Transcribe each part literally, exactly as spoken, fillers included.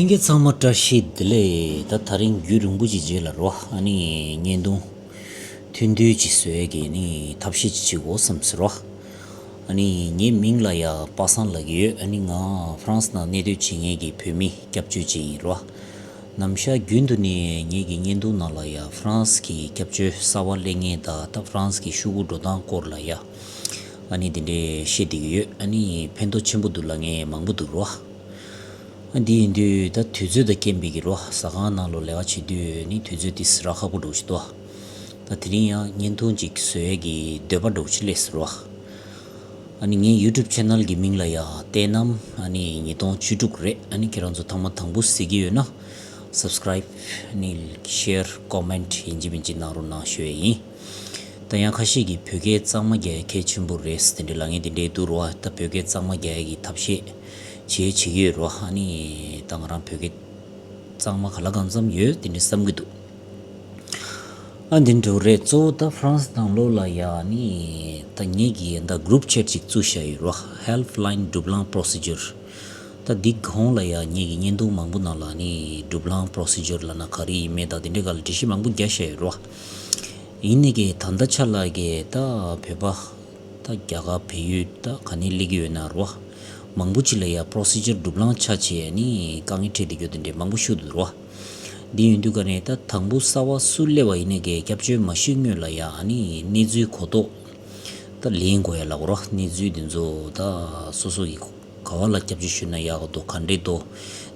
ལྷན་རྒྱས་ཚང་མ་བཀྲ་ཤིས་བདེ་ལེགས། ད་དེ་རིང་རྒྱུན་རིང་པོ་ཅིག་རྗེས་ལ་རོ། ཨ་ནི་བརྙན་ཐུང་ཐུང་ཐུང་ཅིག་བཟོ་ཡས་ཀྱི་ནི་ཐབས་ཤེས་ཅིག་བྱེད་དགོས་བསམ་སོང་རོ། ཨ་ནི་ངའི་མིང་ལ་ཡ་པ་སངས་ལབ་ཀྱི་ཡོད། ཨ་ནི་ང་ཧྥ་རན་སི་ནང་གནས་སྡོད་བྱེད་མཁན་གྱི་བོད་མི་སྐྱབས་བཅོལ་ཅིག་ཡིན་རོ། ནམ་ཞག་རྒྱུན་དུ་ནི་ངེད་ཀྱི་བརྙན་ཐུང་ནང་ལ་ཡ་ཧྥ་རན་སི་གི་སྐྱབས་བཅོལ་གསར་པ་སླེབས་མཁན་དང་ད་ཧྥ་རན་སི་གི་ཤོག་གུ་འགྲོ་སྟངས་སྐོར་ལ་ཡ་ཨ་ནི་དེ་འདྲས་བཤད་བསྡད་ཀྱི་ཡོད། ཨ་ནི་ཕན་ཐོགས་ཆེན་པོ་འདུག་ལབ་མཁན་མང་པོ་འདུག་རོ། ཨ་འདི་ཡིན་དུས་ད་དུས་ཚོད་དང་རྐྱེན་པས་ཀྱི་རོ། ཟ་ཁང་ནང་ལོ་ལས་ཀ་བྱེད་དུས་ནི་དུས་ཚོད་དེ་སི་ར་ཁག་པོ་འགྲོ་བཞིན་འདུག་ད་དེ་རིང་ཡང་བརྙན་ཐུང་ཅིག་བཟོ་ཡས་ཀྱི་འདོད་པ་འགྲོ་བཞིན་སླེབས་སོང་རོ། ཨ་ནི་ངའི་ཡུ་ཊུབ་ཆེ་ནལ་གྱི་མིང་ལ་ཡ་བསྟན་རྣམ་ཨ་ནི་ཉིས་སྟོང་བཅུ་དྲུག་རེད། ཨ་ནི་ཁྱེད་རང་ཚོ་ཐེངས་མ་དང་པོ་གཟིགས་ཀྱི་ཡོད་ན་སབ་སི་ཀ་རའིབ་ཨ་ནི་ཤེར་ཀོ་མེན་ཊི་ཡིན་གཅིག་མིན་གཅིག་གནང་རོགས་གནང་ཞུ་ཡས་ཡིན། ད་ཡང་ཁ་ཤས་ཀྱིས་བོད་སྐད་གཙང་མ་རྒྱག་ཡ་གལ་ཆེན་པོ་རེད་དེ་འདྲ་ལབ་མཁན་དེ་འདྲས་འདུག་རོ། ད་བོད་སྐད་གཙང་མ་རྒྱག་ཡ་གི་ཐབས་ཤེས་བྱེད་བྱེད་ཀྱི་ཡོད་རོ། ཨ་ནི་ད་ང་རང་བོད་སྐད་གཙང་མ་ག་ལ་གང་འཚམ་ཡོད་དེ་འདྲས་བསམ་གྱི་འདུག་ཨ་འདི་འདྲ་རེད། གཙོ་བོ་ད་ཧྥ་རན་སི་ནང་ལོགས་ལ་ཡ་ནི་ད་ངེད་ཀྱིས་ད་གུ་རུབ་ཆེ་ཊི་ཅིག་བཙུགས་བཞག་ཡོད་རོ། Helpline Dublin Procedure། ད་འདི་གོང་ལ་ཡ་ངེད་ཀྱི་བརྙན་ཐུང་མང་པོ་ནང་ལ་ནི་Dublin Procedure་ལབ་ན་ག་རེ་ཡིན་མིན་དང་དེ་འདྲའི་སྒང་ལ་འགྲེལ་བཤད་མང་པོ་རྒྱག་བཞག་ཡོད་རོ། ཡིན་ནའི་གི་ད་ལྟ་ཆ་ལ་གི་ད་བོད་པ་ད་རྒྱ་གར་བལ་ཡུལ་ད་ག་ནས་སླེབས་ཀྱི་ཡོད་ན་རོ། མང་པོ་ཅིག་ལ་ཡ་པོ་རོ་སི་ཇར་གྲུབ་ལངས་ཆགས་བྱས་ནི་དཀའ་ངལ་འཕྲད་བསྡད་རྒྱུ་དེ་འདྲའི་མང་པོ་ཞིག་འདུག་རོ། འདི་ཡིན་དུས་ཀ་ནས་ད་དང་པོ་གསར་པ་སུ་སླེབས་པ་ཡིན་ནའི་གི་སྐྱབས་བཅོལ་མ་ཞུས་སྔོན་ལ་ཡ་ཨ་ནི་གནས་ཚུལ་གོ་རྟོགས་ད་ལེན་དགོས་ཡ་ལབ་རོ། གནས་ཚུལ་འདི་ཚོ་ད་སོ་སོ་ཡི་ག་བ་ལ་སྐྱབས་བཅོལ་ཞུས་ན་ཡག་ག་འདུག་ག་འདྲས་འདུག་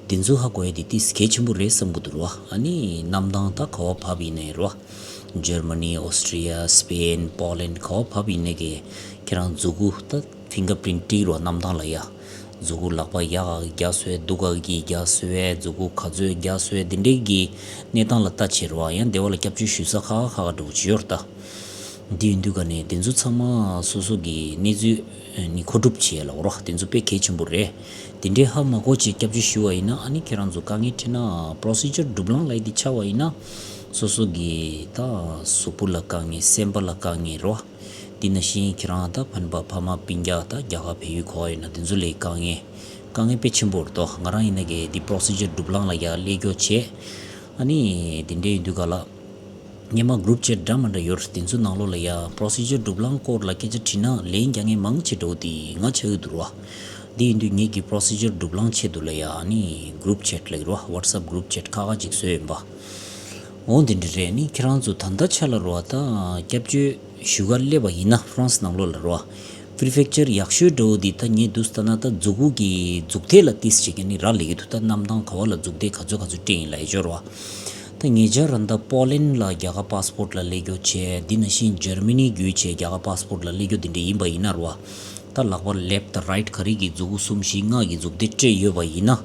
འདི་ཚོ་ཧ་གོ་ཡ་དེ་ཏིས་གལ་ཆེན་པོ་རེད་བསམ་གི་འདུག་རོ། ཨ་ནི་གནམ་ཐང་ད་ག་བ་བབས་ཡིན་ནའི་རོ། ཇར་མ་ནི། ཨོ་སི་ཊི་རི་ཡ། སི་པེན། པོ་ལན། ག་བ་བབས་ཡིན་ནའི་གི་ཁྱེད་རང་མཛུབ་གུ་ད་ཕིང་གར་པི་རིན་ཊི་བྲིས་རོ། གནམ་ཐང་ལ་ཡ་མཛུབ་གུ་ལག་པ་ཡག་ག་གི་རྒྱག་སྲོལ། སྡུག་ག་གི་རྒྱག་སྲོལ། མཛུབ་གུ་ག་ཚོད་རྒྱག་སྲོལ། འདི་འདྲའི་གི་གནས་སྟངས་ལ་ལྟ་བྱེད་རོ། ཡང་སྡེ་བ་ལ་སྐྱབས་བཅོལ་ཞུ་ས་ཁག་ཁག་ཁག་འགྲོ་གི་ཡོད་རེད་ད། འདི་ཡིན་དུས་ཀ་ནས་དེ་ཚོ་ཚང་མ་སོ་སོ་གི་གནས་ཚུལ་ནི་མཁོ་སྒྲུབ་བྱེད་ལ་འོ་རོགས། དེ་ཚོ་དཔེ་གལ་ཆེན་པོ་རེད། དེ་འདྲའི་ཧ་མ་གོ་བྱས་སྐྱབས་བཅོལ་ཞུ་བ་ཡིན་ན་ཨ་ནི་ཁྱེད་རང་ཚོ་དཀའ་ངལ་འཕྲད་ན་པོ་རོ་སི་ཇར་གྲུབ་ལངས་ལ་ཡི་དེ་ཆགས་པ་ཡིན་ན་སོ་སོ་གི་ད་གཟུགས་པོ་ལ་དཀའ་ངལ། སེམས་པ་ལ་དཀའ་ངལ་རོ། དེ་ནང་བཞིན་ཁྱེད་རང་ད་ཕན་པ་ཕ་མ་སྤུན་ཀྱག་ད་རྒྱ་གར་བལ་ཡུལ་ག་བ་ཡོད་ན་དེ་ཚོ་ལ་དཀའ་ངལ་དཀའ་ངལ་དཔེ་ཆེན་པོ་རེད་དོ། ང་རང་ཡིན་ན་གི་དེ་པོ་རོ་སི་ཇར་གྲུབ་ལངས་ལ་ཡ་སླེབས་སྐྱོ་བྱས། ཨ་ནི་དེ་འདྲ་ཡིན་དུས་ག་ལ། སྔོན་མ་གུ་རུབ་ཆེ་ཊི་འདྲ་མི་འདྲ་ཡོད་རེད། དེ་ཚོའི་ནང་ལོགས་ལ་ཡ་པོ་རོ་སི་ཇར་གྲུབ་ལངས་སྐོར་ལ་སྐད་ཆ་དྲིས་ན་ལན་རྒྱག་མཁན་མང་ཆེ་འགྲོ་དེ་ང་ཆགས་ཀྱི་འདུག་རོ། དེ་ཡིན་དུས་ངེད་ཀྱི་པོ་རོ་སི་ཇར་གྲུབ་ལངས་ཆེད་དུ་ལ་ཡ་ཨ་ནི་གུ་རུབ་ཆེ་ཊི་ལབ་ཀྱི་རོ། ཝ་ཊི་སི་ཨེབ་གུ་རུབ་ཆེ་ཊི་ཁག་ཁག་ཅིག་བཟོས་ཡིན་པ། འོ་དེ་འདྲ་རེད། ནི་ཁྱེད་རང་ཚོ་ད་ལྟ་ཆ་ལ་རོ་ད་སྐྱབས་བཅོལ་ཞུ་ག་སླེབས་པ་ཡིན་ན་ཧྥ་རན་སི་ནང་ལོགས་ལ་རོ། པི་རི་ཕེག་ཅར་ཡག་ཤོས་འདྲ་བོ་འདི་ད་ངས་འདུག་ལྟ་ན་ད་མཛུབ་གུ་གི་མཛུབ་ཐེལ་ལ་ཏིས་བྱེད་མཁན་ནི་རག་ལས་ཀྱི་འདུག་ད་གནམ་ཐང་ག་བ་ལ་མཛུབ་ཐེལ་ག་ཚོད་ག་ཚོད་སྤྲད་ཡིན་ལབ་ཡ་ཅོ་རོ། ད་ངེད་ཅག་རང་ད་པོ་ལན་ལ་རྒྱ་གར་པ་སི་པོར་ཊི་ལ་སླེབས་རྒྱུ་བྱས། འདི་ནང་བཞིན་ཇར་མ་ནི་བརྒྱུད་བྱས་རྒྱ་གར་པ་སི་པོར་ཊི་ལ་སླེབས་རྒྱུ་འདི་འདྲ་ཡིན་པ་ཡིན་ན་རོ། ད་ལག་པ་ལེབ་དང་རའིཊ་ག་རེ་གི་མཛུབ་གུ་གསུམ་བཞི་ལྔ་གི་མཛུབ་ཐེལ་སྤྲད་ཡོད་པ་ཡིན་ན།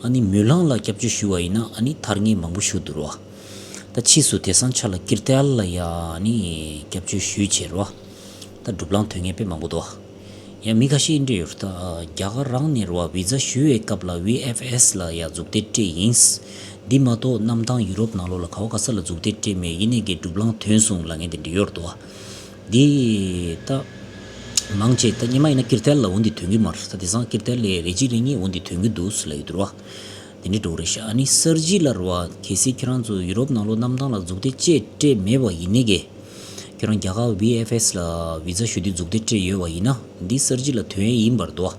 ཨ་ནི་མུན་ལང་ལ་སྐྱབས་བཅོལ་ཞུ་བ་ཡིན་ན་ཨ་ནི་ཐར་མཁན་མང་པོ་ཞིག་འདུག་རོ། ད་ཕྱིས་སུ་དེང་སང་ཆ་ལ་ཀིར་ཏལ་ལ་ཡ་ནི་སྐྱབས་བཅོལ་ཞུས་བྱས་རོ། ད་གྲུབ་ལངས་ཐོན་མཁན་དཔེ་མང་པོ་འདུག་ཡང་མི་ཁ་ཤས་འདྲི་ཡོད་རེད། ད་རྒྱ་གར་རང་ནས་རོ་བི་ཛ་ཞུ་བའི་སྐབས་ལ་ཝི་ཨེཕ་ཨེས་ལ་ཡ་མཛུབ་ཐེལ་སྤྲད་ཡིན། འདི་མ་གཏོགས་གནམ་ཐང་ཡུ་རོབ་ནང་ལོགས་ལ་ག་བ་ག་ས་ལ་མཛུབ་ཐེལ་སྤྲད་མེད། ཡིན་ནའི་གི་གྲུབ་ལངས་ཐོན་སོང་ལབ་མཁན་དེ་འདྲ་ཡོད་རེད་དོ། འདི་ད་མང་ཆེ་ད་སྔོན་མ་ཡིན་ན་ཀིར་ཏལ་ལ་འོ་འདི་ཐོན་གི་མ་རེད། ད་དེང་སང་ཀིར་ཏལ་ལས་རེ་གཅིག་རེ་གཉིས་འོ་འདི་ཐོན་གི་འདུག་ཟེར་ལབ་ཡོད་དོ་ར། དེ་འདྲ་འགྲོ་གི་རེད་ཤག་ཨ་ནི་གསར་བརྗེ་ལ་རོ་བ་གལ་སྲིད་ཁྱེད་རང་ཚོ་ཡུ་རོབ་ནང་ལོགས་གནམ་ཐང་ལ་མཛུབ་ཐེལ་ཅིག་སྤྲད་མེད་པ་ཡིན་ནའི་གི་ཁྱེད་རང་རྒྱ་གར་ཝི་ཨེཕ་ཨེས་ལ་ཝི་ཛ་ཞུ་དུས་མཛུབ་ཐེལ་སྤྲད་ཡོད་པ་ཡིན་ན་འདི་གསར་བརྗེ་ལ་ཐོན་ཡས་ཡིན་པ་རེད་དོ།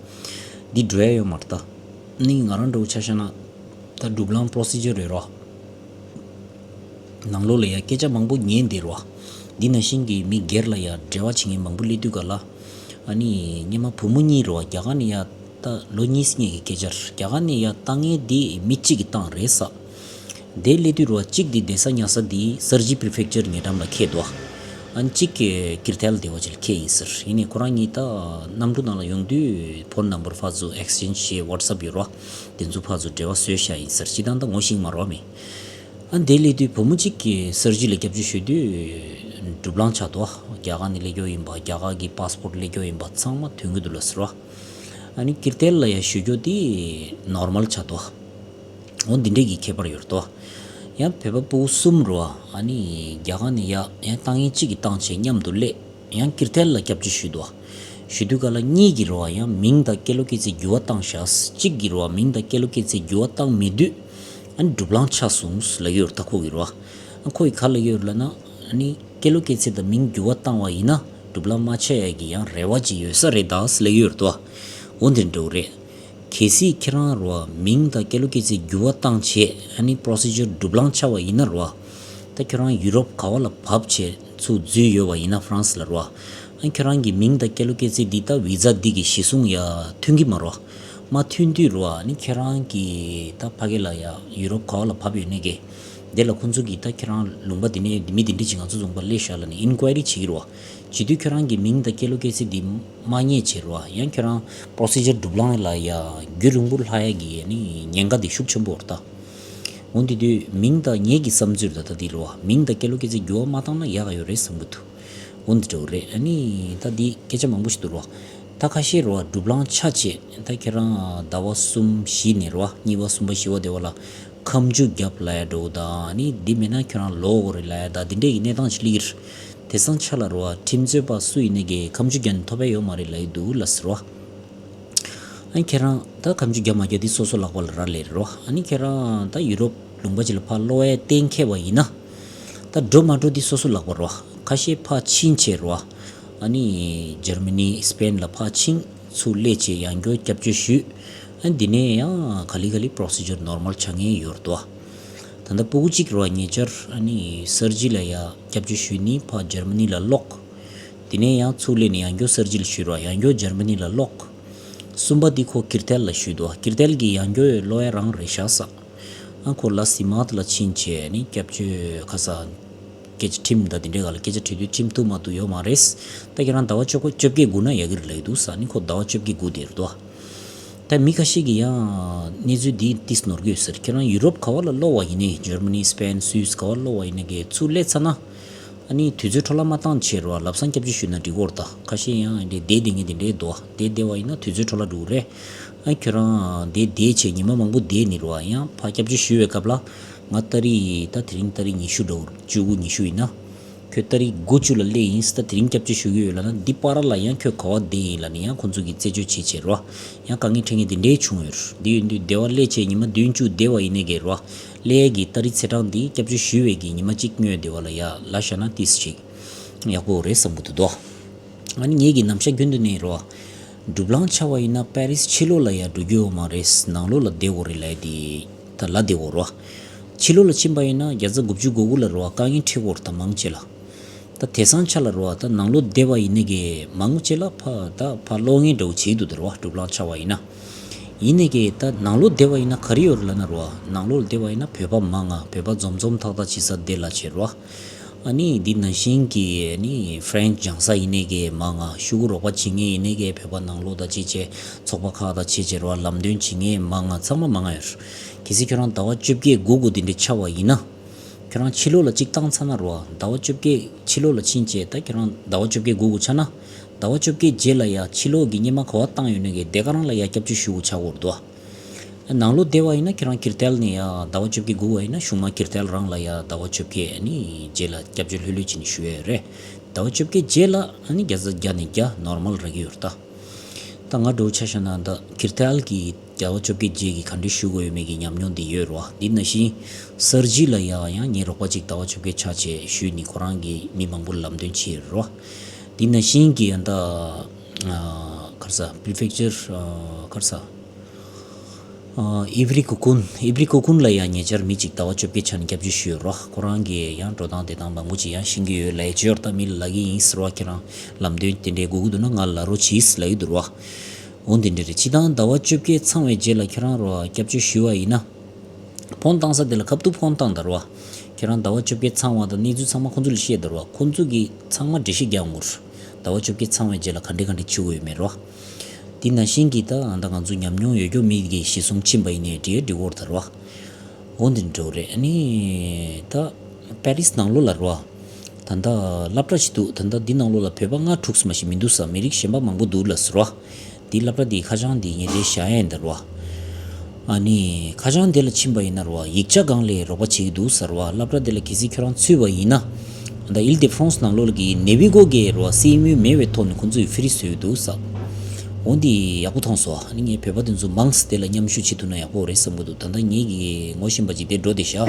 འདི་འགྲོ་ཡས་ཡོད་མ་རེད་ད། ནི་ང་རང་འདྲ་བོ་ཆ་བཞག་ན། ད་གྲུབ་ལངས་པོ་རོ་སི་ཇར་རེད་རོ། ནང་ལོགས་ལ་ཡ་སྐད་ཆ་མང་པོ་ཉན་བསྡད་རོ། འདི་ནང་བཞིན་གྱི་མི་སྒེར་ལ་ཡ་འབྲེལ་བ་བྱེད་མཁན་མང་པོ་སླེབས་དུས་ག་ལ། ཨ་ནི་སྔོན་མ་བུ་མོ་གཉིས་རོ་རྒྱ་གར་ནས་ཡ་ད་ལོ་གཉིས་སྔོན་གྱི་སྐད་ཆ་རེད། རྒྱ་གར་ནས་ཡ་བཏང་མཁན་འདི་མི་གཅིག་གིས་བཏང་རེད་ས། དེ་སླེབས་དུས་རོ་གཅིག་འདི་བསྡད་ས་ཉར་ས་འདི་གསར་བརྗེ་པི་རི་ཕེག་ཅར་ཉེ་འགྲམ་ལ་འཁེལ་འདུག་ཨ་ནི་གཅིག་གིས་ཀིར་ཐལ་སྡེ་བ་ཅིག་ལ་འཁེལ་ཡིན་ཟེར། ཡིན་ནའི་ཁོ་རང་གཉིས་ད་གནམ་གྲུ་ནང་ལ་ཡོང་དུས་ཕོན་ནམ་བར་ཕར་ཚུར་ཨེག་སི་ཅེན་ཇི་བྱས། ཝ་ཊི་སི་ཨེབ་ཡོད་རོ། དེ་ཚོ་ཕར་ཚུར་འབྲེལ་བ་བཟོས་བཞག་ཡིན་ཟེར། སྤྱིར་བཏང་ད་ངོ་ཤེས་མ་རེད་བ་མི། ཨ་དེ་སླེབས་དུས་བུ་མོ་གཅིག་གིས་གསར་བརྗེ་ལ་སྐྱབས་བཅོལ་ཞུ་དུས་གྲུབ་ལངས་ཆགས་འདུག་རྒྱ་གར་ནས་སླེབས་རྒྱུ་ཡིན་པ། རྒྱ་གར་གྱི་པ་སི་པོར་ཊི་སླེབས་རྒྱུ་ཡིན་པ་ཚང་མ་ཐོན་གྱི་འདུག་ལབ་ཟེར་བ། ཨ་ནི་ཀིར་ཐལ་ལ་ཡ་ཞུ་རྒྱུ་དེ་ནོར་མལ་ཆགས་འདུག་འོ་འདི་འདྲས་ཀྱི་ཁྱད་པར་ཡོད་རེད་དོ། ཡང་བོད་པ་ཕྲུ་གུ་གསུམ་རེད་བ། ཨ་ནི་རྒྱ་གར་ནས་ཡ་ཡང་བཏང་མཁན་གཅིག་གིས་བཏང་བྱས་མཉམ་དུ་སླེབས། ཡང་ཀིར་ཐལ་ལ་སྐྱབས་བཅོལ་ཞུས་འདུག་ཞུ་དུས་ག་ལ་གཉིས་ཀྱི་རེད་བ། ཡང་མིང་དང་སྐད་ལོ་སྐད་ཚིག་འགྱུར་བ་བཏང་ཤག་གཅིག་གི་རེད་བ། མིང་དང་སྐད་ལོ་སྐད་ཚིག་འགྱུར་བ་བཏང་མེད་དུས་ཨ་ནི་གྲུབ་ལངས་ཆགས་སོང་ལབ་ཀྱི་ཡོད་རེད་ད། ཁོ་གི་རེད་བ། ཨ་ཁོ་གིས་ག་ལབ་ཀྱི་ཡོད་ལབ་ན། ཨ་ནི་སྐད་ལོ་སྐད་ཚིག་དང་མིང་འགྱུར་བ་བཏང་བ་ཡིན་ན་གྲུབ་ལངས་མ་ཆགས་ཡ་གི་ཡང་རེ་བ་ཅིག་ཡོད་ས་རེད་ད་ལབ་ཀྱི་ཡོད་རེད་ད། འོ་འདི་འདྲ་བོ་རེད། གལ་སྲིད་ཁྱེད་རང་རེད་བ། མིང་དང་སྐད་ལོ་སྐད་ཚིག་འགྱུར་བ་བཏང་བྱས་ཨ་ནི་པོ་རོ་སི་ཇར་གྲུབ་ལངས་ཆགས་པ་ཡིན་ན་རེད་བ། ད་ཁྱོད་རང་ཡུ་རོབ་ག་བ་ལ་བབས་བྱས་ཚུར་འཛུལ་ཡོད་པ་ཡིན་ན་ཧྥ་རན་སི་ལ་རེད་བ། ཨ་ཁྱོད་རང་གི་མིང་དང་སྐད་ལོ་སྐད་ཚིག་འདི་ད་བི་ཛ་འདི་གི་གཞི་བཟུང་ཡ་མཐུན་གྱི་མ་རེད་བ། མ་མཐུན་དུས་རེད་བ། ཨ་ནི་ཁྱེད་རང་གི་ད་ཕ་གི་ལ་ཡ་ཡུ་རོབ་ག་བ་ལ་བབས་ཡོད་ནའི་གི་དེ་ལ་ཁོང་ཚོ་གིས་ད་ཁྱེད་རང་ལུང་པ་འདི་ནས་མི་འདི་འདྲ་ཅིག་ང་ཚོ་རྫོང་པ་སླེབས་ཤག་ལབ་ནས་ཨིན་ཀོ་ཡ་རི་བྱེད་ཀྱི་རེད་བ། བྱེད་དུས་ཁྱོད་རང་གི་མིང་དང་སྐད་ལོ་སྐད་ཚིག་འདི་མ་རྙེད་བྱས་རེད་བ། ཡང་ཁྱོད་རང་པོ་རོ་སི་ཇར་གྲུབ་ལངས་ལ་ཡ་རྒྱུན་རིང་པོ་ལྷག་ཡ་གི་ཨ་ནི་ཉེན་ཁ་འདི་ཤུགས་ཆེན་པོ་རེད་ད། འོ་འདི་དུས་མིང་དང་ངེད་ཀྱི་བསམ་ཚུལ་ད་ལྟ་འདི་རེད་བ། མིང་དང་སྐད་ལོ་སྐད་ཚིག་འགྱུར་བ་མ་བཏང་ན་ཡག་ག་ཡོད་རེད་བསམ་གྱི་འདུག་འོ་འདི་འདྲ་བོ་རེད། ཨ་ནི་ད་འདི་སྐད་ཆ་མང་པོ་ཞིག་འདུག་རེད་བ། ད་ཁ་ཤས་རེད་བ། གྲུབ་ལངས་ཆགས་བྱས་ད་ཁྱེད་རང་ཟླ་བ་གསུམ་བཞི་ནས་རེད་བ། གཉིས་པ་གསུམ་པ་བཞི་པ་དེ་བ་ལ་ཁ་མཆུ་བརྒྱབ་ལབ་ཡ་འདྲ་བོ་དང་། ཨ་ནི་འདི་མེད་ན་ཁྱོད་རང་ལོག་དགོས་རེད་ལབ་ཡ་ད་འདི་འདྲས་ཀྱི་གནས་སྟངས་ཤིག་སླེབས་ཀྱི་རེད། དེང་སང་ཆ་ལ་རེད་བ། ཁྲིམས་རྩོད་པ་སུ་ཡིན་ནའི་གི་ཁ་མཆུ་བརྒྱབ་ནས་ཐོབ་ཡ་ཡོད་མ་རེད་ལབ་ཀྱི་འདུག་ལབ་ཟེར་བ། ཨ་ཁྱེད་རང་ད་ཁ་མཆུ་བརྒྱབ་མ་བརྒྱབ་དེ་སོ་སོ་ལག་པ་ལ་རག་ལས་རེད་བ། ཨ་ནི་ཁྱེད་རང་ད་ཡུ་རོབ་ལུང་པ་ཅིག་ལ་ཕར་ལོག་ཡ་གཏན་འཁེལ་བ་ཡིན་ན། ད་འགྲོ་མ་འགྲོ་དེ་སོ་སོ་ལག་པ་རེད་བ། ཁ་ཤས་ཕར་ཕྱིན་བྱས་རེད་བ། ཨ་ནི་འཇར་མ་ནི་སི་པེན་ལ་ཕར་ཕྱིན། ཚུར་སླེབས་བྱས་ཡང་བསྐྱར་སྐྱབས་བཅོལ་ཞུས། ཨ་འདི་ནས་ཡང་ག་ལེ་ག་ལེ་པོ་རོ་སི་ཇར་ནོར་མལ་ཆགས་མཁན་ཡོད་རེད་བ། ད་ལྟ་སྤུ་གུ་གཅིག་རེད་བ། ཉེ་ཆར་ཨ་ནི་སར་ཇི་ལ་ཡ་སྐྱབས་བཅོལ་ཞུས་ནས་ཕར་འཇར་མ་ནི་ལ་ལོག་དེ་ནས་ཡང་ཚུར་སླེབས་ནས་ཡང་བསྐྱར་སར་ཇི་ལ་ཞུས་རེད་བ། ཡང་བསྐྱར་འཇར་མ་ནི་ལ་ལོག་གསུམ་པ་འདི་ཁོ་ཀིར་ཏལ་ལ་ཞུས་འདུག་ཀིར་ཏལ་གྱི་ཡང་བསྐྱར་ལོག་ཡ་རང་རེད་ཤག་ཟེར། ཨ་ཁོ་ལ་སི་མཱ་ཏི་ལ་ཕྱིན་བྱས་ནི་སྐྱབས་བཅོལ་ཁ་ས་སྐད་ཆ་ཁྲིམས་དང་དེ་འདྲའི་སྒང་ལ་སྐད་ཆ་དྲི་དུས་ཁྲིམས་ཐུག་མ་ཐུག་ཡོད་མ་རེད། ད་ཁྱེད་རང་ཟླ་བ་བཅོ་བརྒྱད་སྒུག་ན་ཡག་གི་རེད་ལབ་ཀྱི་འདུག་ཟེར། ནི་ཁོ་ཟླ་བ་བཅོ་བརྒྱད་སྒུག་བསྡད་རེད་དོ། ད་མི་ཁ་ཤས་ཀྱིས་ཡང་གནས་ཚུལ་འདི་ཏིས་ནོར་གྱི་ཡོད་ཟེར། ཁྱེད་རང་ཡུ་རོབ་ག་བ་ལ་ལོག་པ་ཡིན་ནའི། འཇར་མ་ནི། སི་པེན། སུད་སི་ག་བ་ལ་ལོག་པ་ཡིན་ནའི་གི་ཚུར་སླེབས་ཚར་ན། ཨ་ནི་དུས་ཚོད་འཕྲོ་བརླག་མ་བཏང་བྱས་རེད་བ། ལམ་སང་སྐྱབས་བཅོལ་ཞུས་ན་འགྲིག་གི་རེད་ད། ཁ་ཤས་ཡང་འདི་བསྡད་བསྡད་མཁན་དེ་འདྲས་འདུག་བསྡད་བསྡད་པ་ཡིན་ན་དུས་ཚོད་འཕྲོ་བརླག་འགྲོ་གི་རེད། ཨ་ཁྱོད་རང་བསྡད་བསྡད་བྱས་ཉི་མ་མང་པོ་བསྡད་ནི་རེད་བ། ཡང་ཕར་སྐྱབས་བཅོལ་ཞུ་བའི་སྐབས་ལ་ང་ཏ་རིག་ད་དེ་རིང་ཏ་རིག་ཉི་ཤུ་འདྲ་བོ། བཅུ་དགུ་ཉི་ཤུ་ཡིན་ན། ཁྱོད་ཏ་རིག་དགུ་བཅུ་ལ་སླེབས་ཡིན་ཟེར། ད་དེ་རིང་སྐྱབས་བཅོལ་ཞུ་གི་ཡོད་ལབ་ན་འདི་བར་ལ་ཡང་ཁྱོད་ག་བ་བསྡད་ཡིན་ལབ་ནས་ཡང་ཁོང་ཚོ་གིས་རྩད་གཅོད་བྱེད་བྱས་རེད་བ། ཡང་དཀའ་ངལ་འཕྲད་མཁན་དེ་འདྲས་བྱུང་ཡོད་རེད། འདི་ཡིན་དུས་སྡེ་བ་སླེབས་བྱས་ཉི་མ་བདུན་བཅུ་བསྡད་པ་ཡིན་ནའི་གི་རེད་བ། སླེབས་ཡས་ཀྱི་ཏ་རིག་ཚེས་གྲངས་འདི་སྐྱབས་བཅོལ་ཞུ་བའི་གི་ཉི་མ་གཅིག་སྔོན་སྡེ་བ་ལ་ཡ་ལབ་བཞག་ན་ཏིས་ཅིག་ཡག་པོ་རེད་བསམ་གི་འདུག་དོ། ཨ་ནི་ངེད་ཀྱི་ནམ་ཞག་རྒྱུན་དུ་ནས་རེད་བ། གྲུབ་ལངས་ཆགས་པ་ཡིན་ན་པེ་རིས་ཕྱི་ལོགས་ལ་ཡ་འགྲོ་རྒྱུ་ཡོད་མ་རེད། ནང་ལོགས་ལ་བསྡད་དགོས་རེད་ལབ་ཡ་དེ་ད་ལབ་བསྡད་ཡོད་རེད་བ། ཕྱི་ལོགས་ལ་ཕྱིན་པ་ཡིན་ན་བརྒྱ་ཆ་དགུ་བཅུ་གོ་དགུ་ལ་རེད་བ། དཀའ་ངལ་འཕྲད་ཀྱི་ཡོད་རེད་ད་མང་ཆེ་ལ། ད་དེང་སང་ཆ་ལ་རེད་བ། ད་ནང་ལོགས་བསྡད་པ་ཡིན་ནའི་གི་མང་ཆེ་ལ་ཕ་ད་ཕར་ལོག་མཁན་འདྲ་བོ་བྱེད་ཀྱི་འདུག་ད་རེད་བ། གྲུབ་ལངས་ཆགས་པ་ཡིན་ན། ཡིན་ནའི་གི་ད་ནང་ལོགས་བསྡད་པ་ཡིན་ན་ག་རེ་ཡོད་རེད་ལབ་ན་རེད་བ། ནང་ལོགས་ལ་བསྡད་པ་ཡིན་ན་བོད་པ་མང་ང་། བོད་པ་འཛོམས་འཛོམས་ཐག་ཐག་བྱེད་ས་དེ་ལ་བྱེད་རེད་བ། ཨ་ནི་འདི་ནང་བཞིན་གྱི་ཨ་ནི་ཧྥ་རན་སི་སྦྱང་ས་ཡིན་ནའི་གི་མང་ང་། ཤོག་གུ་རོགས་པ་བྱེད་མཁན་ཡིན་ནའི་གི་བོད་པ་ནང་ལོགས་དང་བྱེད་བྱས་ཚོགས་པ་ཁག་དང་བྱེད་བྱས་རེད་བ། ལམ་སྟོན་བྱེད་མཁན་མང་ང་། ཚང་མ་མང་ང་ཡོད་རེད། གལ་སྲིད་ཁྱོད་རང་ཟླ་བ་བཅོ་བརྒྱད་སྒུག་དགོས་དེ་འདྲ་ཆགས་པ་ཡིན་ན། ཁྱོད་རང་ཕྱི་ལོགས་ལ་གཅིག་བཏང་ཚར་ན་རེད་བ། ཟླ་བ་བཅོ་བརྒྱད་ཕྱི་ལོགས་ལ་ཕྱིན་བྱས་ད་ཁྱོད་རང་ཟླ་བ་བཅོ་བརྒྱད་སྒུག་དགོས་ཆགས་ན། ཟླ་བ་བཅོ་བརྒྱད་རྗེས་ལ་ཡ་ཕྱི་ལོགས་ཀྱི་སྔོན་མ་ག་བ་བཏང་ཡོད་ནའི་གི་དེ་ག་རང་ལ་ཡ་སྐྱབས་བཅོལ་ཞུ་དགོས་ཆགས་ཀྱི་ཡོད་རེད་དོ། ནང་ལོགས་བསྡད་པ་ཡིན་ན་ཁྱེད་རང་ཀིར་ཏལ་ནས་ཡ་ཟླ་བ་བཅོ་བརྒྱད་སྒུག་པ་ཡིན་ན་གཞུག་མ་ཀིར་ཏལ་རང་ལ་ཡ་ཟླ་བ་བཅོ་བརྒྱད་ཨ་ནི་རྗེས་ལ་སྐྱབས་བཅོལ་ལྷོད་ལྷོད་བྱས་ནས་ཞུ་ཡས་རེད། ཟླ་བ་བཅོ་བརྒྱད་རྗེས་ལ་ཨ་ནི་བརྒྱ་ཆ་བརྒྱ་ནས་བརྒྱ་ནོར་མལ་རག་གི་ཡོད་རེད་ད། ད་ང་འདྲ་བོ་ཆ་བཞག་ན་ད་ཀིར་ཏལ་གྱི་ཟླ་བ་བཅོ་བརྒྱད་རྗེས་ཀྱི་ག་འདྲ་ཞུ་དགོས་ཡོད་མེད་ཀྱི་ཉམས་མྱོང་འདི་ཡོད་རེད་བ། འདི་ནང་བཞིན་སར་ཇི་ལ་ཡ་ཡང་ངའི་རོགས་པ་གཅིག་ཟླ་བ་བཅོ་བརྒྱད་ཆགས་བྱས་ཞུས་ནས་ཁོ་རང་གིས་མི་མང་པོ་ལ་ལམ་སྟོན་བྱས་ཡོད་རེད་བ། འདི་ནང་བཞིན་གྱི་ཡང་ད་ཨ་ག་རེ་ཟ། པི་རི་ཕེག་ཅར་ཨ་ག་རེ་ཟ། ཨ་ཨི་བྷི་རི་ཀུ་ཀུན། ཨི་བྷི་རི་ཀུ་ཀུན་ལ་ཡང་ཉེ་ཆར་མི་གཅིག་ཟླ་བ་བཅོ་བརྒྱད་ཆགས་ནས་སྐྱབས་བཅོལ་ཞུས་ཡོད་རེད་བ། ཁོ་རང་གིས་ཡང་འགྲོ་སྟངས་བསྡད་སྟངས་མང་པོ་ཅིག་ཡང་ཤེས་ཀྱི་ཡོད་ལབ་ཡས་ཅིག་ཡོད་རེད་ད། མི་ལ་ལབ་ཀྱི་ཡིན་ཟེར་བ། ཁྱེད་རང་ལམ་སྟོན་དེ་འདྲའི་དགོས་ཀྱི་འདུག་ན་ང་ལ་ལབ་རོགས་གྱིས་ལབ་ཀྱི་འདུག་རེད་བ། འོ་འདི་འདྲ་རེད། སྤྱིར་བཏང་ཟླ་བ་བཅོ་བརྒྱད་ཚང་བའི་རྗེས་ལ་ཁྱེད་རང་རེད་བ་སྐྱབས་བཅོལ་ཞུས་པ་ཡིན་ན། ཕོན་བཏང་ས་དེ་ལ་ཁ་ཐུག་ཕོན་བཏང་ད་རེད་བ། ཁྱེད་རང་ཟླ་བ་བཅོ་བརྒྱད་ཚང་བ་དང་གནས་ཚུལ་ཚང་མ་ཁོང་ཚོ་ལ་བཤད་ད་རེད་བ། ཁོང་ཚོ་གིས་ཚང་མ་འགྲེལ་བཤད་རྒྱག་ཡོང་གི་རེད། ཟླ་བ་བཅོ་བརྒྱད་ཚང་བའི་རྗེས་ལ་ག་འདྲ་ག་འདྲ་བྱེད་དགོས་ཡོད་མེད་རེད་བ། དེ་ནང་བཞིན་གྱི་ད་ཨ་ད་ང་ཚོ་ཉམས་མྱོང་ཡོད་རྒྱུ་མི་གི་གཞི་བཟུང་ཕྱིན་པ་ཡིན་ནའི་འགྲིག་འགྲིག་གི་རེད་ད་རེད་བ། འོ་འདི་འདྲ་བོ་རེད། ཨ་ནི་ད་པེ་རིས་ནང་ལོགས་ལ་རེད་བ། ད་ལྟ་སློབ་གྲྭ་ཞིག་འདུག་ད་ལྟ་འདི་ནང་ལོགས་ལ་བོད་པ་ལྔ་དྲུག་ཙམ་ཞིག་མི་འདུག་ས། མི་རིགས་གཞན་པ་མང་པོ་འདུག་ལབ་ཟེར་བ། འདི་སློབ་གྲྭ་འདིའི་ཁ་བྱང་འདི་ངས་རེད་བཞག་ཡ་ཡིན་ད་རེད་བ། ཨ་ནི་ཁ་བྱང་འདི་ལ་ཕྱིན་པ་ཡིན་ན་རེད་བ། ཡིག་ཆ་སྒང་ལ་རོགས་པ་བྱེད་ཀྱི་འདུག་ཟེར་བ། སློབ་གྲྭ་འདི་ལ་གལ་སྲིད་ཁྱོད་རང་ཚུད་པ་ཡིན་ན། ད་ཨིལ་དེ་ཧྥ་རན་སི་ནང་ལོགས་ཀྱི་ནེ་བི་གོ་གི་རོ་སི་ཨེམ་ཡུ་མེད་པའི་ཐོག་ནས་ཁོང་ཚོས་ཕི་རི་བཟོས་འདུག་ས། འོ་འདི་ཡག་པོ་མཐོང་སོང་། ཨ་ནི་ངས་བོད་པ་དེ་ཚོ་མང་སེ་དེ་ལ་མཉམ་ཞུགས་བྱེད་ཐུབ་ན་ཡག་པོ་རེད་བསམ་གི་འདུག་ད་ལྟ་ངེད་ཀྱི་ངོ་ཤེས་པ་ཅིག་དེ་འགྲོ་བསྡད་ཤག་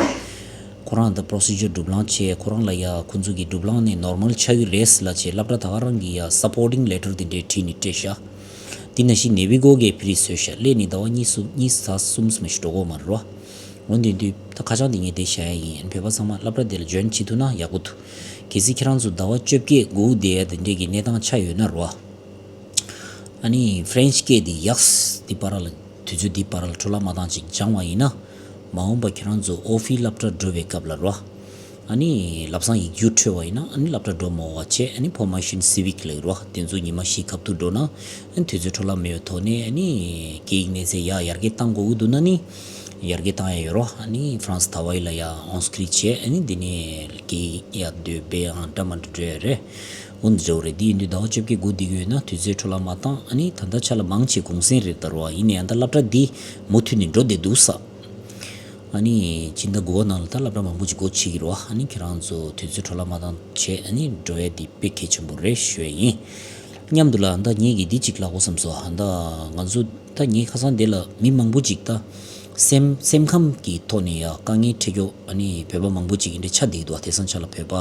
ཁོ་རང་ད་པྲོ་སི་ཇར་སྒྲུབ་ལངས་བྱས། ཁོ་རང་ལ་ཡ་ཁོ་ཚོ་གི་སྒྲུབ་ལངས་ནས་ནོར་མལ་ཆགས་ཀྱི་རེད་ལབ་བྱས་སློབ་གྲྭ་ད་ག་རང་གི་ཡ་སཔོར་ཊིང་ལེ་ཊར་དེ་འདྲས་བྲིས་ནས་སྤྲད་ཤག་དེ་ནང་བཞིན་ནེ་བི་གོ་གིས་ཕི་རི་བཟོས་ཤག་སླེབས་ནས་ཟླ་བ་གཉིས་གསུམ་གཉིས་གསུམ་ཙམ་ཞིག་འགྲོ་གི་ཡོད་མ་རེད་བ། འོ་འདི་འདུག་ད་ཁ་བྱང་འདི་ངས་དེ་བཞག་ཡ་ཡིན། བོད་པ་ཚང་མ་སློབ་གྲྭ་དེ་ལ་ཇོ་ཡིན་བྱེད་ཐུབ་ན་ཡག་པོ་འདུག་གལ་སྲིད་ཁྱེད་རང་ཚོ་ཟླ་བ་བཅོ་བརྒྱད་སྒུག་བསྡད་ཡ་དེ་འདྲས་ཀྱི་གནས་སྟངས་ཆགས་ཡོད་ན་རེད་བ། ཨ་ནི་ཧྥ་རན་སི་སྐད་འདི་ཡགས་འདི་བར་ལ་དུས་ཚོད་འདི་བར་ལ་འཕྲོ་བརླག་མ་བཏང་ཅིག་སྦྱང་བ་ཡིན་ན། མ་འོངས་པ་ཁྱེད་རང་ཚོ་ཨོ་ཕིའི་སློབ་གྲྭ་འགྲོ་བའི་སྐབས་ལ་རོ། ཨ་ནི་ལམ་སང་ཡིག་རྒྱུགས་འཕྲོད་པ་ཡིན་ན་ཨ་ནི་སློབ་གྲྭ་འགྲོ་མ་དགོས་པ་བྱས། ཨ་ནི་ཕོར་མེ་ཤན་སི་བིག་ལབ་རོ། དེ་ཚོ་ཉི་མ་བཞི་ཁ་ཐུག་འགྲོ་ན་ཨ་ནི་དུས་ཚོད་འཕྲོ་བརླག་མེད་པའི་ཐོག་ནས་ཨ་ནི་སྐད་ཡིག་གནས་ཚད་ཡར་ཡར་རྒྱས་གཏང་དགོས་ཀྱི་འདུག་ན་ནི་ཡར་རྒྱས་གཏང་ཡ་ཡོད་རོ། ཨ་ནི་ཧྥ་རན་སི་དཱ་ཝའི་ལ་ཡ་ཨོན་སི་ཀྲི་ཊི་བྱས། ཨ་ནི་འདི་ནས་སྐད་ཡིག་ཡ་འདོད་པའི་ཨང་འདྲ་མ་འདྲ་འགྲོ་ཡ་རེད། འོ་འདི་འདྲ་བོ་རེད། འདི་ཡིན་དུས་ཟླ་བ་བཅོ་བརྒྱད་སྒུག་བསྡད་ཀྱི་ཡོད་ན་དུས་ཚོད་འཕྲོ་བརླག་མ་བཏང་། ཨ་ནི་ད་ལྟ་ཆ་ལ་མང་ཆེ་གུང་སེང་རེད་ད་རོ། ཡིན་ནའི་ཨ་ད་སློབ་གྲྭ་འདི་མུ་མཐུད་ནས་འགྲོ་བསྡད་འདུག་ས། ཨ་ནི་ཕྱི་ཟླ་དགུ་པ་ནང་ལ་ད་སློབ་གྲྭ་མང་པོ་ཅིག་སྒོ་ཕྱེ་གི་རེད་བ། ཨ་ནི་ཁྱེད་རང་ཚོ་དུས་ཚོད་འཕྲོ་བརླག་མ་བཏང་བྱས་ཨ་ནི་འགྲོ་ཡ་འདི་དཔེ་གལ་ཆེན་པོ་རེད་ཞུ་ཡ་ཡིན། མཉམ་དུ་ལ་ཨ་ད་ངེད་ཀྱིས་འདི་ཅིག་ལབ་དགོས་བསམ་སོང་། ཨ་ད་ང་ཚོ་ད་ངའི་ཁ་སང་དེ་ལ་མི་མང་པོ་ཅིག་ད་སེམས་སེམས་ཁམས་ཀྱི་ཐོག་ནས་ཡ་དཀའ་ངལ་འཕྲད་ཀྱོག་ཨ་ནི་བོད་པ་མང་པོ་ཅིག་འདི་འདྲ་ཆགས་བསྡད་ཀྱི་འདུག་དེང་སང་ཆ་ལ་བོད་པ་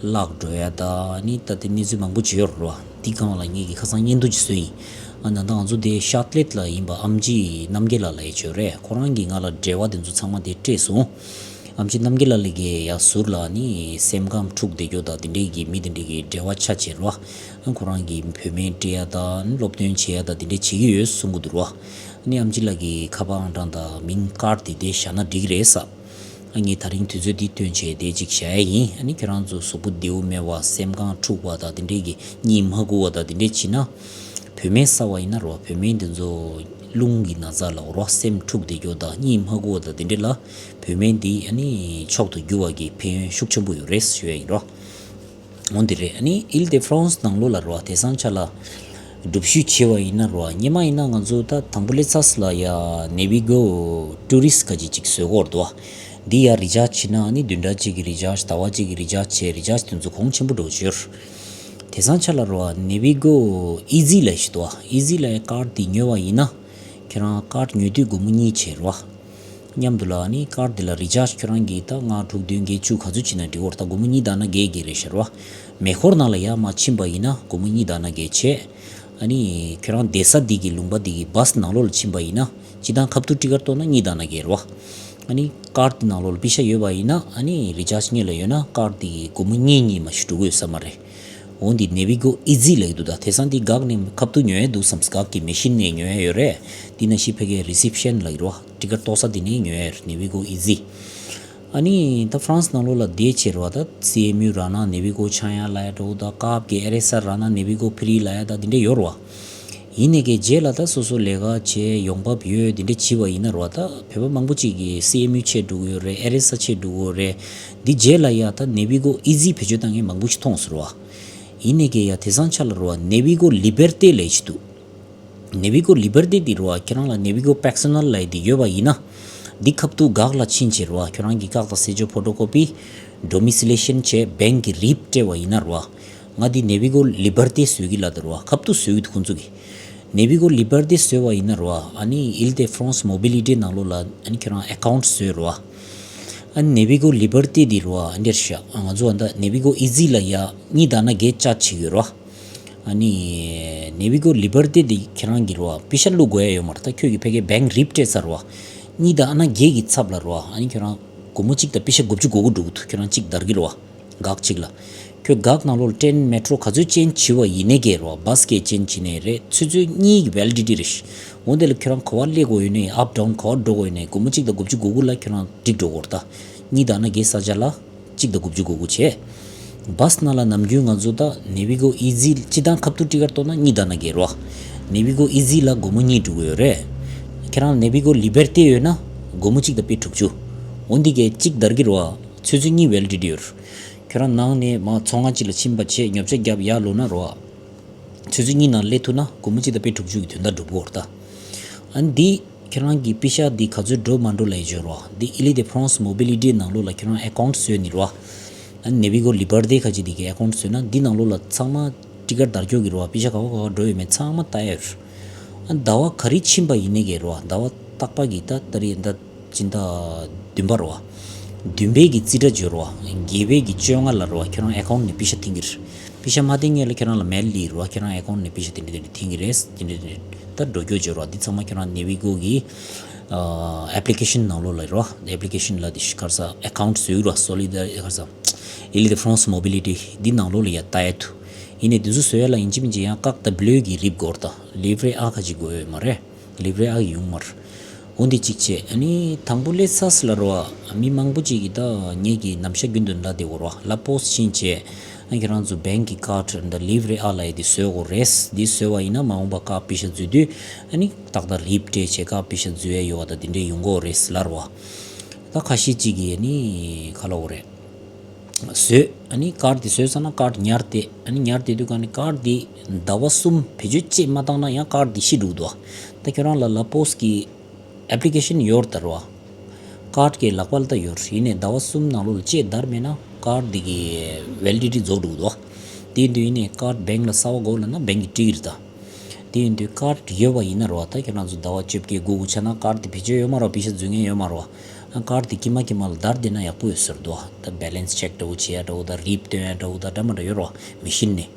བརླག་འགྲོ་ཡ་ད་ཨ་ནི་ད་དེ་གནས་ཚུལ་མང་པོ་ཅིག་ཡོད་རེད་བ། འདི་སྒང་ལ་ངེད་ཀྱིས་ཁ་སང་སྙན་ཐོ་ཅིག་བཟོས་ཡིན། ཨ་ད་ད་ང་ཚོ་དེ་ཤར་ལེཊ་ལ་ཡིན་པ་ཨེམ་ཆི་རྣམ་རྒྱལ་ལགས་ལབ་ཡ་ཅིག་ཡོད་རེད། ཁོ་རང་གིས་ང་ལ་འབྲེལ་བ་དེ་ཚོ་ཚང་མ་དེ་སྤྲད་སོང་། ཨེམ་ཆི་རྣམ་རྒྱལ་ལགས་ལ་གི་ཡ་ཟུར་ལ་ནི་སེམས་ཁམས་འཁྲུག་བསྡད་ཀྱོག་དང་དེ་འདྲའི་གི་མི་དེ་འདྲའི་གི་འབྲེལ་བ་ཆ་བྱེད་རོ། ཨ་ཁོ་རང་གི་བོད་སྨན་སྤྲད་ཡ་དང་སློབ་སྟོན་བྱེད་ཡ་དང་དེ་འདྲ་བྱེད་ཀྱི་ཡོད་གསུང་གི་འདུག་རོ། ཨ་ནི་ཨེམ་ཆི་ལགས་ཀྱི་ཁ་པར་ཨང་གྲངས་དང་མིང་ཀར་དེ་དེ་བཞག་ན་འགྲིག་གི་རེད་ས། ཨ་ངས་ད་རིང་དུས་ཚོད་འདི་བཏོན་བྱས་དེ་ཅིག་བཞག་ཡ་ཡིན། ཨ་ནི་ཁྱེད་རང་ཚོ་གཟུགས་པོ་བདེ་པོ་མེད་པ་སེམས་ཁམས་འཁྲུག་པ་དང་དེ་འདྲའི་གི་གཉིད་མ་ཁུག་པ་དང་དེ་འདྲའི་བྱེད་ན། བོད་སྨན་ཟ་བ་ཡིན་ན་རོ། བོད་སྨན་དེ་ཚོ་རླུང་གི་ན་ཚ་ལ་རོ། སེམས་འཁྲུག་བསྡད་ཀྱོག་དང་གཉིད་མ་ཁུག་པ་དང་དེ་འདྲ་ལ་བོད་སྨན་འདི་ཨ་ནི་མཆོག་ཏུ་གྱུར་བ་གི་ཕན་ཡོན་ཤུགས་ཆེན་པོ་ཡོད་རེད་ཞུ་ཡ་ཡིན་རོ། འོ་འདི་རེད། ཨ་ནི་ཨིལ་དེ་ཧྥ་རན་སི་ནང་ལོགས་ལ་རོ། དེང་སང་ཆ་ལ་སྒྲུབ་བཞུད་བྱས་པ་ཡིན་ན་རོ། སྔོན་མ་ཡིན་ན་ང་ཚོ་ད་དང་པོ་སླེབས་ཚར་ལ་ཡ་ནེ་བི་གོ་ཊུ་རི་སི་ག་ཅིག་ཅིག་བཟོ་གི་ཡོད་རེད་དོ། འདི་ཡ་རི་ཅར་ཇི་བྱེད་ན་ཨ་ནི་བདུན་ཕྲག་གཅིག་གི་རི་ཅར་ཇི། ཟླ་བ་གཅིག་གི་རི་ཅར་ཇི་བྱས། རི་ཅར་ཇི་དེ་ཚོ་གོང་ཆེན་པོ་འགྲོ་བྱས་ཡོད་རེད། དེང་སང་ཆ་ལ་རོ་ནེ་བི་གོ་ཨི་ཛི་ལབ་ཞིག་འདུག་ཨི་ཛི་ལབ་ཀར་དེ་ཉོས་པ་ཡིན་ན། ཁྱེད་རང་ཀར་ཉོ་དུས་སྒོར་མོ་གཉིས་བྱས་རོ། མཉམ་དུ་ལ་ཨ་ནི་ཀར་དེ་ལ་རི་ཅར་ཇི་ཁྱེད་རང་གིས་ད་ལྔ་དྲུག་བདུན་བརྒྱད་བཅུ་ག་ཚོད་བྱས་ན་འགྲིག་གི་ཡོད་རེད། ད་སྒོར་མོ་གཉིས་དང་ན་བརྒྱད་བརྒྱད་རེད་ཤག་རོ། མེ་འཁོར་ནང་ལ་ཡར་མར་ཕྱིན་པ་ཡིན་ན་སྒོར་མོ་གཉིས་དང་ན་བརྒྱད་བྱས། ཨ་ནི་ཁྱེད་རང་བསྡད་ས་འདི་གི་ལུང་པ་འདི་གི་བཱ་སི་ནང་ལོགས་ལ་ཕྱིན་པ་ཡིན་ན་སྤྱིར་བཏང་ཁ་ཐུག་ཊི་ཀེ་ཊི་གཏོང་ན་གཉིས་དང་ན་བརྒྱད་རོ། ཨ་ནི་ཀར་དེ་ནང་ལོགས་ལ་པེ་ཤ་ཡོད་པ་ཡིན་ན་ཨ་ནི་རི་ཅར་ཇི་སྔོན་ལ་ཡོད་ན་ཀར་དེ་གི་སྒོར་མོ་གཉིས་གཉིས་མ་ཞིག་འགྲོ་གི་ཡོད་ས་མ་རེད། འོ་འདི་ནེ་བི་གོ་ཨི་ཛི་ལབ་ཀྱི་འདུག་ད་དེང་སང་འདི་འགག་ནས་ཁ་ཐུག་ཉོ་ཡ་འདུག་བསམ། འགག་གི་མེ་ཤིན་ནས་ཉོ་ཡ་ཡོད་རེད། འདི་ནང་བཞིན་ཕ་གིའི་རི་སེབ་ཤན་ལབ་ཀྱི་རོ། ཊི་ཀེ་ཊི་གཏོང་ས་འདི་ནས་ཉོ་ཡ་ཡོད་རེད། ནེ་བི་གོ་ཨི་ཛི། ཨ་ནི་ད་ཧྥ་རན་སི་ནང་ལོགས་ལ་བསྡད་བྱས་རེད་བ། ད་སི་ཨེམ་ཡུ་རག་ན་ནེ་བི་གོ་ཆག་ཡ་ལབ་ཡ་འདྲ་བོ་དང་། ཀར་གི་ཨེར་ཨེས་ཨར་རག་ན་ནེ་བི་གོ་ཕི་རི་ལབ་ཡ་དང་འདི་འདྲ་ཡོད་རེད་བ། ཡིན་ནའི་གི་རྗེས་ལ་ད་སོ་སོ་ལས་ཀ་བྱས་ཡོང་འབབ་ཡོད་འདི་འདྲ་བྱས་པ་ཡིན་ན་རེད་བ། ད་བོད་པ་མང་པོ་ཅིག་གིས་སི་ཨེམ་ཡུ་ཆད་འགྲོ་གི་ཡོད་རེད། ཨེར་ཨེས་ཨར་ཆད་འགྲོ་གི་ཡོད་རེད། འདི་རྗེས་ལ་ཡ་ད་ནེ་བི་གོ་ཨི་ཛི་བེད་སྤྱོད་བཏང་མཁན་མང་པོ་ཞིག་མཐོང་སོང་རེད་བ། ཡིན་ནའི་གི་ཡ་དེང་སང་ཆ་ལ་རེད་བ། ནེ་བི་གོ་ལི་བེར་ཏེ་ལབ་ཡ་ཞིག་འདུག་ནེ་བི་གོ་ལི་བེར་ཏེ་འདི་རེད་བ། ཁྱེད་རང་ལ་ནེ་བི་གོ་པར་སོ་ནལ་ལབ་ཡ་འདི་ཡོད་པ་ཡིན་ན། འདི་ཁ་ཐུག་འགག་ལ་ཕྱིན་བྱས་རེད་བ། ཁྱེད་རང་གི་ཁ་གཏད་བྱེད་ཆོག་ཕོ་ཊོ་ཀོ་པི། ཌོ་མི་སི་ལེ་ཤན་བྱས། བེང་གི་རིབ་སྤྲད་པ་ཡིན་ན་རེད་བ། ང་འདི་ནེ་བི་གོ་ལི་བེར་ཏེ་བཟོ་གི་ལབ་དེ་རེད་བ། ཁ་ཐུག་བཟོ་གི་འདུག་ཁོང་ཚོ་གིས། ནེ་བི་གོ་ལི་བེར་ཏེ་བཟོས་པ་ཡིན་ན་རེད་བ། ཨ་ནི་ཨིལ་དེ་ཧྥ་རན་སི་མོ་བི་ལི་ཏི་ནང་ལོགས་ལ་ཨ་ནི་ཁྱེད་རང་ཨེ་ཀའུན་ཊི་བཟོས་རེད་བ། ཨ་ནི་ནེ་བི་གོ་ལི་བེར་ཏེ་འདི་རེད་བ། ཨ་འདིར་ཤག་ང་ཚོ་ཨ་ད་ནེ་བི་གོ་ཨི་ཛི་ལ་ཡ་གཉིས་དང་ན་བརྒྱད་ཅར་ཇི་བྱེད་ཀྱི་ཡོད་རེད་བ། ཨ་ནི་ནེ་བི་གོ་ལི་བེར་ཏེ་འདི་ཁྱེད་རང་གི་རེད་བ། པེ་ཤ་བླུག་དགོས་ཡ་ཡོད་མ་རེད། ད་ཁྱོད་ཀྱི་ཕ་གིའི་བེང་རིབ་སྤྲད་ཚར་རེད་བ། གཉིས་དང་ཨ་ན་བརྒྱད་ཀྱི་ཚབ་ལ་རེད་བ། ཨ་ནི་ཁྱོད་རང་སྒོར་མོ་གཅིག་དང་པེ་ཤ་དགུ་བཅུ་གོ་དགུ་འགྲོ་གི་འདུག་ཁྱོད་རང་གཅིག་བརྡར་གི་རེད་བ། འགག་གཅིག་ལ། ཁྱོད་འགག་ནང་ལོགས་ལ་ཊེན་མེ་ཊོ་ག་ཚོད་ཅན་བྱེད་པ་ཡིན་ནའི་གི་རེད་བ། བཱ་སི་ག་ཅན་བྱེད་ནའི་རེད། ཆུ་ཚོད་གཉིས་ཀྱི་ཝེ་ལི་ཌི་ཊི་རེད། འོ་དེ་ལ་ཁྱོད་རང་ག་པར་སླེབས་དགོས་ཡོད་ནའི། ཨབ་ཌའུན་ག་པར་འགྲོ་དགོས་ཡོད་ནའི། སྒོར་མོ་གཅིག་དང་དགུ་བཅུ་གོ་དགུ་ལ་ཁྱོད་རང་འགྲིག་འགྲོ་གི་རེད། ད་གཉིས་དང་ན་བརྒྱད་ས་ཆ་ལ་གཅིག་དང་དགུ་བཅུ་གོ་དགུ་བྱས། བཱ་སི་ནང་ལ་ནམ་རྒྱུན་ང་ཚོ་ད་ནེ་བི་གོ་ཨི་ཛི་སྤྱིར་བཏང་ཁ་ཐུག་ཊི་ཀེ་ཊི་གཏོང་ན་གཉིས་དང་ན་བརྒྱད་རེད་བ། ནེ་བི་གོ་ཨི་ཛི་ལ་སྒོར་མོ་གཉིས་འགྲོ་གི་ཡོད་རེད། ཁྱེད་རང་ནེ་བི་གོ་ལི་བེར་ཏེ་ཡོད་ན་སྒོར་མོ་གཅིག་དང་པེ་དྲུག་ཅུ། འོ་འདི་གས་གཅིག་བརྡར་གི་རེད་བ། ཆུ་ཚོད་གཉིས་ཝེ་ལི་ཌི་ཊི་ཡོད་རེད། ཁྱོད་རང་ནང་ནས་མར་ཚོང་ཁང་གཅིག་ལ་ཕྱིན་པ་བྱས་ཉོ་ཆ་བརྒྱབ་ཡར་ལོག་ན་རེད་བ། ཆུ་ཚོད་གཉིས་ནང་སླེབས་ཐུབ་ན་སྒོར་མོ་གཅིག་དང་པེ་དྲུག་ཅུ་གི་དོན་དག་འགྲུབ་ཀྱི་ཡོད་རེད་ད། ཨ་ནི་འདི་ཁྱེད་རང་གི་པེ་ཤ་འདི་ག་ཚོད་འགྲོ་མ་འགྲོ་ལ་ཡི་ཅོ་རོ། འདི་ཨི་ལི་དེ་ཧྥ་རན་སི་མོ་བི་ལི་ཏི་ནང་ལོགས་ལ་ཁྱེད་རང་ཨེ་ཀའུན་ཊི་བཟོས་ནི་རོ། ཨ་ནེ་བི་གོ་ལི་བར་དེ་ཁ་ཅིག་དེ་གི་ཨེ་ཀོན་ཊི་བཟོས་ན་འདི་ནང་ལོགས་ལ་ཚང་མ་ཊི་ཀེ་ཊི་དར་ཁྱོག་གི་རེད་བ། པེ་ཤ་ག་བ་ག་བ་འགྲོ་ཡོད་མེད་ཚང་མ་ལྟ་ཡ་ཡོད། ཨ་ཟླ་བ་ག་རེ་ཕྱིན་པ་ཡིན་ནའི་གི་རེད་བ། ཟླ་བ་རྟག་པ་གི་ད་ད་རེས་ད་སྤྱི་ཟླ་བདུན་པ་རེད་བ། བདུན་པའི་གི་རྩིས་ཁྲ་འབྱོར་བ། བརྒྱད་པའི་གི་བཅོ་ལྔ་ལ་རེད་བ། ཁྱོད་རང་ཨེ་ཀོན་ཊི་ནས་པེ་ཤ་འཐེན་གི་རེད། པེ་ཤ་མ་འཐེན་སྔོན་ལ་ཁྱོད་རང་ལ་མེལ་སླེབས་རེད་བ། ཁྱོད་རང་ཨེ་ཀོན་ཊི་ནས་པེ་ཤ་དེ་འདྲ་དེ་འདྲ་འཐེན་གི་རེད། དེ་འདྲ་དེ་འདྲ་ད་འགྲོ་རྒྱུ་འབྱོར་བ། འདི་ཚང་མ་ཁྱོད་རང་ནེ་བི་གོ་གི་ཨ་ཨེ་པི་ལི་ཀེ་ཤན་ནང་ལོགས་ལ་རེད་བ། ཨེ་པི་ལི་ཀེ་ཤན་ལ་དེ་ག་རེ་ཟ་ཨེ་ཀོན་ཊི་བཟོས་ཡོད་རེད་བ། སོ་ལི་དར་ག་རེ་ཟ་ཨི་ལི་ཏི་ཧྥ་རན་སི་མོ་བི་ལི་ཊི་འདི་ནང་ལོགས་ལ་ཡ་ལྟ་ཡ་ཐུ། ཡིན་ནའི་དེ་ཚོ་བཟོ་ཡ་ལ་ཡིན་གཅིག་མིན་གཅིག་ཡང་ཀར་ཌི་ད་བྷི་ལིའུ་གི་རིབ་དགོས་རེད། ད་ལི་ཝི་རེ་ཨ་ཁ་ཅིག་དགོས་ཡོད་མ་རེད། ལི་ཝི་རེ་ཨ་ཡོང་མ་རེད། འོ་འདི་གཅིག་བྱས། ཨ་ནི་དང་པོ་སླེབས་ཚར་ལ་རེད་བ། མི་མང་པོ་ཅིག་གིས་ད་ངེད་ཀྱི་ནམ་ཞག་རྒྱུན་དུ་ལབ་བསྡད་ཡོད་རེད་བ། ལ་པོ་སི་ཊི་ཕྱིན་བྱས་ཨ་ཁྱེད་རང་ཚོ་བེང་གི་ཀར་ཌི་འདི་ལི་ཝི་རེ་ཨ་ལབ་ཡ་འདི་བཟོ་དགོས་རེད། འདི་བཟོས་པ་ཡིན་ན་མ་འོངས་པ་ཀར་ཌི་པེ་ཤ་འཛུལ་དུས་ཨ་ནི་ཏག་ཏག་རིབ་སྤྲད་བྱས་ཀར་ཌི་པེ་ཤ་འཛུལ་ཡ་ཡོད་པ་ད་འདི་འདྲས་ཡོང་གི་ཡོད་རེད་ལབ་རེད་བ། ད་ཁ་ཤས་ཅིག་གིས་ཨ་ནི་ག་ལབ་དགོས་རེད། བཟོས། ཨ་ནི་ཀར་ཌི་དེ་བཟོས་ཚར་ན་ཀར་ཌི་ཉར་ཏེ། ཨ་ནི་ཉར་ཏེ་དུས་ག་ནི་ཀར་ཌི་དེ་ཟླ་བ་གསུམ་བེད་སྤྱོད་བཅས་མ་བཏང་ན་ཡང་ཀར་ཌི་དེ་ཤི་འགྲོ་གི་འདུག་ད་ཁྱོད་རང་ལ་ལ་པོ་སི་ཊི་གི་ཨེ་པི་ལི་ཀེ་ཤན་ཡོད་རེད་ད་རེད་བ། ཀར་ཌི་གི་ལག་པ་ལ་ད་ཡོད་རེད། ཡིན་ནའི་ཟླ་བ་གསུམ་ནང་ལོགས་ལ་བཅས་བསྡད་མེད་ན་ཀར་ཌི་དེ་གི་ཝེ་ལི་ཌི་ཊི་རྫོགས་འགྲོ་གི་འདུག་དེ་ཡིན་དུས་ཡིན་ནའི་ཀར་ཌི་བེང་ལ་གསར་པ་དགོས་ལབ་ན་བེང་གིས་སྤྲད་ཀྱི་རེད་ད། དེ་ཡིན་དུས་ཀར་ཌི་ཡོད་པ་ཡིན་ན་རེད་བ། ད་ཁྱེད་རང་ཚོ་ཟླ་བ་བཅོ་བརྒྱད་དགུ་དགུ་ཆགས་ན་ཀར་ཌི་དེ་བེད་སྤྱོད་ཡོད་མ་རེད་བ། པེ་ཤ་འཛུལ་མཁན་ཡོད་མ་རེད་བ། ཨ་ཀར་ཌི་དེ་ཀྱི་མ་ཀྱི་མ་ལ་བསྡད་བསྡད་ན་ཡག་པོ་ཡོད་ཟེར་འདུག་ད་བེ་ལེན་སི་ཅེག་འདྲ་བོ་བྱེད་ཡ་འདྲ་བོ་དང་རིབ་སྟོན་ཡ་འདྲ་བོ་དང་འདྲ་མི་འདྲ་ཡོད་རེད་བ། མེ་ཤིན་ནས།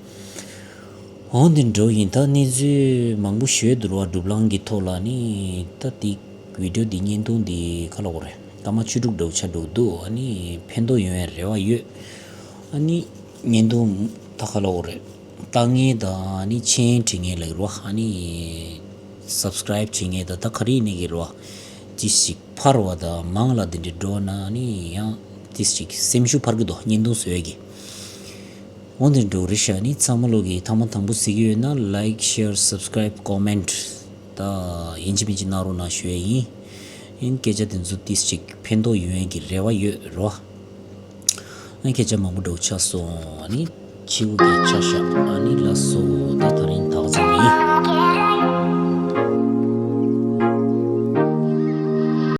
འོ་འདི་འདྲ་བོ་ཡིན། ད་གནས་ཚུལ་མང་པོ་ཞུ་ཡ་འདུག་རེད་བ། སྒྲུབ་ལམ་གྱི་ཐོག་ལ་ནི་ད་དེ་བི་ཌི་ཡོ་དེ་བརྙན་ཐུང་དེ་ག་ལབ་དགོས་རེད། སྐར་མ་བཅུ་དྲུག་འདྲ་བོ་ཆགས་འགྲོ་གི་འདུག་ཨ་ནི་ཕན་ཐོགས་ཡོང་ཡ་རེ་བ་ཡོད། ཨ་ནི་བརྙན་ཐུང་ད་ག་ལབ་དགོས་རེད། ལྟ་མཁན་དང་ཨ་ནི་མཆན་བྲིས་མཁན་ལབ་ཀྱི་རེད་བ། ཨ་ནི་སབ་སི་ཀ་རའིབ་བྱེད་མཁན་དང་ད་ག་རེ་ཡིན་ནའི་གི་རེད་བ། ཅིག་ཞིག་འཕར་བ་དང་མང་ལ་དེ་འདྲའི་འགྲོ་ན་ཨ་ནི་ཡང་ཅིག་ཞིག་སེམས་ཤུགས་འཕར་གི་འདུག་བརྙན་ཐུང་བཟོ་ཡ་གི། འོ་འདི་འདྲ་བོ་རེད་ཤག་ཨ་ནི་ཚང་མ་ལོག་གི་ཐེངས་མ་དང་པོ་གཟིགས་ཀྱི་ཡོད་ན་ལའིཀ་ཤེར་སབ་སི་ཀ་རའིབ་ཀོ་མེན་ཊི་ད་ཡིན་གཅིག་མིན་གཅིག་གནང་རོགས་གནང་ཞུ་ཡ་ཡིན། ཨ་ནི་སྐད་ཆ་དེ་ཚོ་ཏིས་ཅིག་ཕན་ཐོགས་ཡོང་ཡ་གི་རེ་བ་ཡོད་རོ། ཨ་ནི་སྐད་ཆ་མང་པོ་འདྲ་བོ་ཆགས་སོང་། ཨ་ནི་ཕྱི་དབུགས་ཀྱི་ཆ་བཞག་ཨ་ནི་ལགས་སོ། ད་ད་རིང་